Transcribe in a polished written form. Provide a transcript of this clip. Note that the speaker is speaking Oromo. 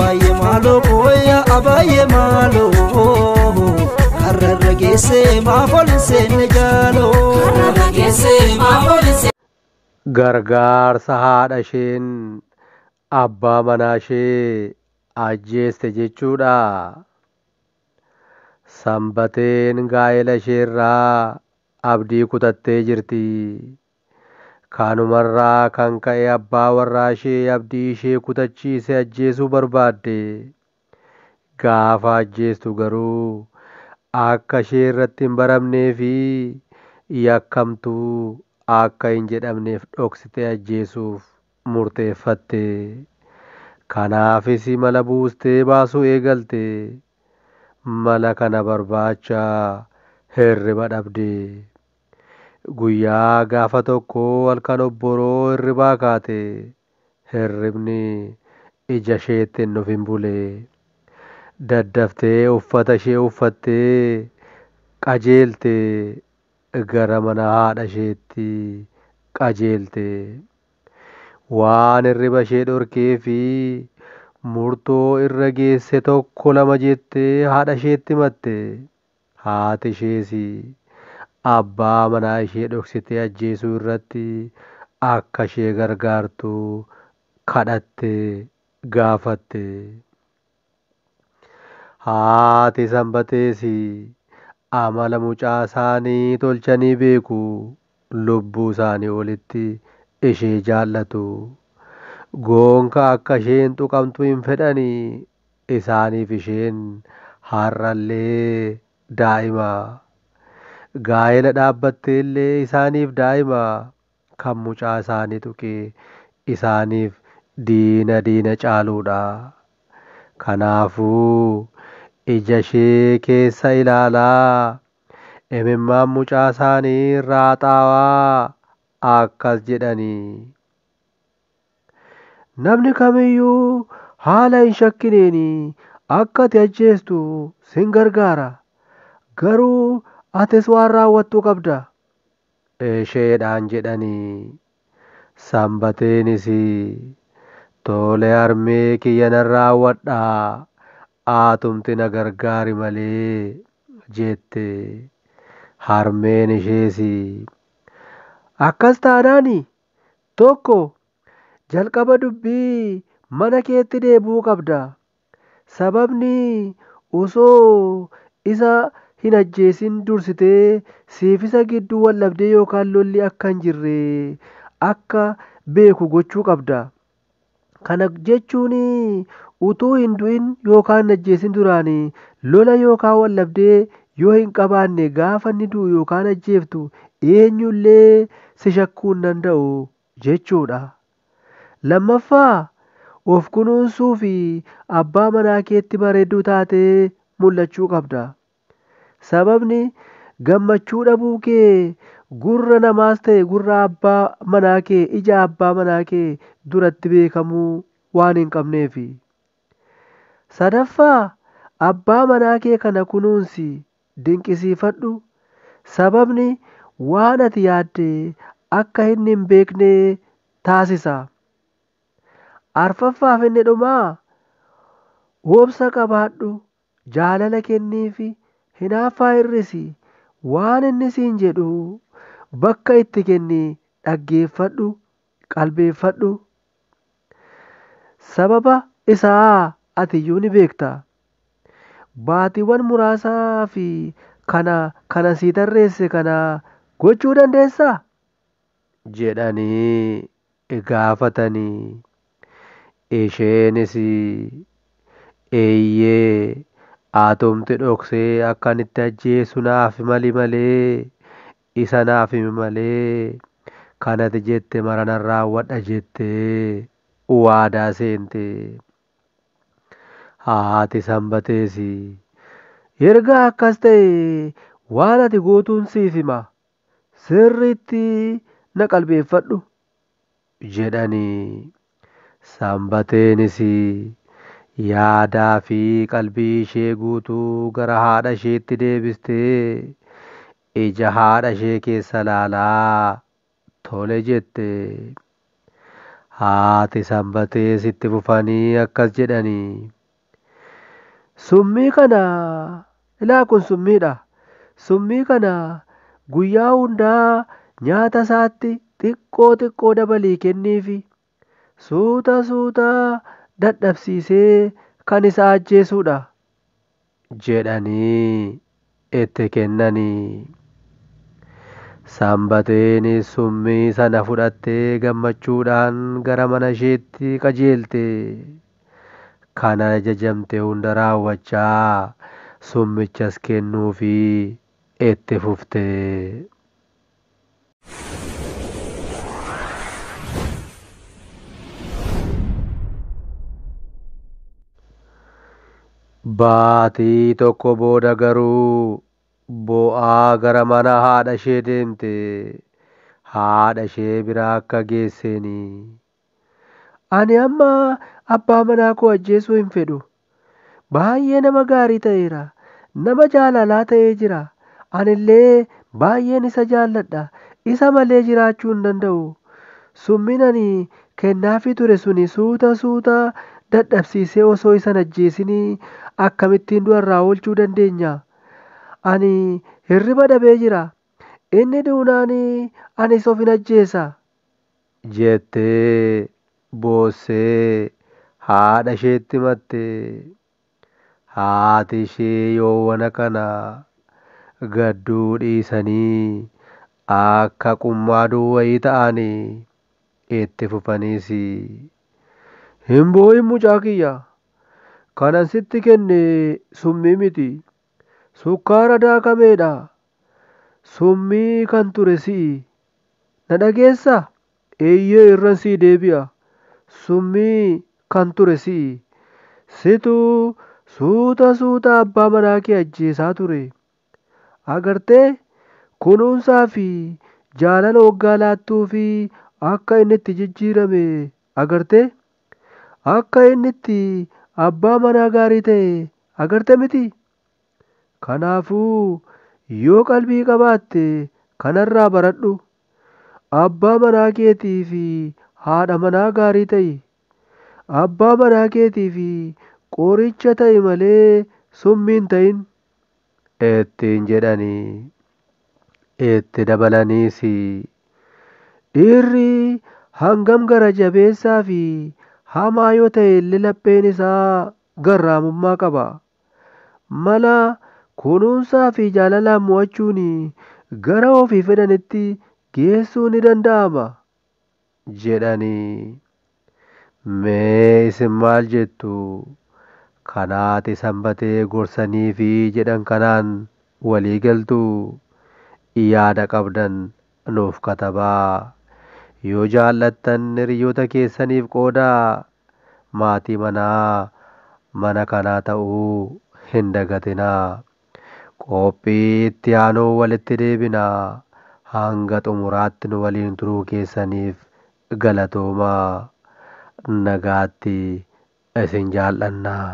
Abaayye maaloo booyya abaayye maaloo karrarra geessee maaf ol hin seenne jaaloo. Karrarra geessee maaf ol hin seenne. Gargaarsa haadha isheen abbaa manaa ishee ajjeeste jechuudha. Sanbateen gaa'ela isheerraa abdii kutattee jirti. Kanumarraa kan ka'e abbaa warraa ishee abdii ishee kutachiise ajjeesuu barbaadde. Gaafa ajjeestu garuu akka ishee irratti hin baramnee fi yakkamtuu akka hin jedhamneef dhoksitee ajjeesuuf murteeffatte. Kanaafis mala buustee baasuu eegalte. Mala kana barbaacha hirriba dhabde. Guyyaa gaafa tokko halkan obboroo hirribaa kaate. Hirribni ija isheetti hin dhufin bule. Daddaftee uffata ishee uffattee qajeelte gara mana haadha isheetti qajeelte. Waan hirriba ishee dhorkee fi murtoo irra geesse tokko lama jettee haadha isheetti himatte. Haati ishees abbaa manaa ishee dhoksitee ajjeesuu irratti akka ishee gargaartu kadhatte gaafatte. Haati Sanbatees amala mucaa isaanii tolchanii beeku. Lubbuu isaanii olitti ishee jaallatu. Gonka akka isheen tuqamtu hin fedhanii isaaniif isheen har'allee daa'ima. Gaa'ela dhaabbattee illee isaaniif daa'ima. Kan mucaa isaanii tuqe isaaniif diina diina caaluudha. Kanaafuu ija ishee keessa ilaalaa imimmaan mucaa isaanii irraa xaawaa akkas jedhanii. Namni kamiyyuu haala hin shakkineen akka ati ajjeestu sin gargaara. Garuu atis waan raawwattuu qabda. Isheedhaan jedhanii. Sanbateenis tole harmee kiyya nan raawwadhaa atumti na gargaari malee jette. Harmeen ishees akkas taanaani tokko jalqaba dubbii mana keetti deebi'uu qabda. Sababni osoo isa hin ajjeesin dursitee siif isa gidduu wal dhabdee yookaan lolli akka hin jirre akka beeku gochuu qabda. Kana jechuun utuu hin du'in yookaan hin ajjeesin duraan lola yookaan wal dhabdee yoo hin qabaanne gaafa inni du'u yookaan ajjeeftu eenyullee si shakkuu hin danda'u jechuudha. Lammaffaa of kunuunsuu fi abbaa manaa keetti bareedduu taatee mul'achuu qabda. Sababni gammachuu dhabuu kee gurra namaas ta'e gurra abbaa manaa kee ija abbaa manaa kee duratti beekamuu waan hin qabneefi. Sadaffaa abbaa manaa kee kana kunuunsi dinqisiifadhu. Sababni waan ati yaadde akka inni hin beekne taasisa. Arfaffaaf inni dhumaa obsa qabaadhu jaalala kenniifi hinaaffaa hir'isi waan inni siin jedhu bakka itti kenni dhaggeeffadhu qalbeeffadhu. Sababa isaa ati iyyuu ni beekta. Baatiiwwan muraasaa fi kana kana sii tarreesse kana gochuu dandeessaa? Jedhanii gaafatanii. Isheenis eeyyee atumti dhoksee akkan itti ajjeesu naaf mali malee isa naaf himi malee kanati jette mara nan raawwadha jettee waadaa seente. Haati Sanbatees erga akkas ta'e waan ati gootuun siif hima sirriitti na qalbeeffadhu jedhanii. Sanbateenis yaadaa fi qalbii ishee guutuu gara haadha isheetti deebistee ija haadha ishee keessa laalaa tole jette. Haati Sanbatees itti fufanii akkas jedhanii. Summii kana ilaa kun summiidha. Summii kana guyyaa hundaa nyaata isaatti xiqqoo xiqqoo dabalii kenniifi. Suuta suuta dadhabsiisee kan isa ajjeesudha jedhanii itti kennanii. Sanbateenis summii sana fudhattee gammachuudhaan gara mana isheetti qajeelte. Kan ajajamte hunda raawwachaa summichas kennuufii itti fufte. Baatii tokko booda garuu boo'aa gara mana haadha ishee deemte. Haadha ishee bira akka geesseeni. Ani amma abbaa manaa koo ajjeesuu hin fedhu. Baay'ee nama gaarii ta'eera. Nama jaalalaa ta'ee jira. Anillee baay'een isa jaalladha. Isa malee jiraachuu hin danda'u. Summiin ani kennaafii ture suni suuta suuta dadhabsiisee osoo isa hin ajjeesinii akkamittiin du'arraa oolchuu dandeenya? Ani hirriba dhabee jira. Inni duunaan anis of hin ajjeesa. Jettee boossee haadha isheetti himatte. Haati ishee yoowwana kana gadduu dhiisanii akka qummaaduu wayii ta'anii itti fufaniis. Hin boo'in mucaa kiyya. Kanan sitti kenne summii miti. Sukkaara daakameedha. Summii kan ture si'i. Na dhageessaa? Eeyyee irran sii deebi'a. Summii kan ture si'i. Situ suuta suuta abbaa manaa kee ajjeesaa ture. Agartee kunuunsaa fi jaalala waggaa laattuu fi akka inni itti jijjiirame agartee akka inni itti abbaa manaa gaarii ta'e agarte miti. Kanaafuu yoo qalbii qabaatte kanarraa baradhu. Abbaa manaa keetii fi haadha manaa gaarii ta'i. Abbaa manaa keetii fi qoricha ta'i malee summii hin ta'in. Ittiin jedhanii itti dabalaniis dhiirri hangam gara jabeessaa fi hamaa yoo ta'e illee lapheen isaa garraamummaa qaba. Mala kunuunsaa fi jaalalaan mo'achuun gara ofii fedhanitti geessuu ni danda'ama jedhanii. Mee isin maal jettu? Kanaati Sanbatee gorsanii fi jedhan kanaan walii galtuu? Yaada qabdan nuuf katabaa. Yoo jaallattan hiriyoota keessaniif qoodaa. Maatii manaa mana kanaa ta'uu hin dagatinaa. Qophii itti aanuu walitti deebinaa. Hanga xumuraatti nu waliin turuu keessaniif galatoomaa. Nagaatti isin jaallannaa.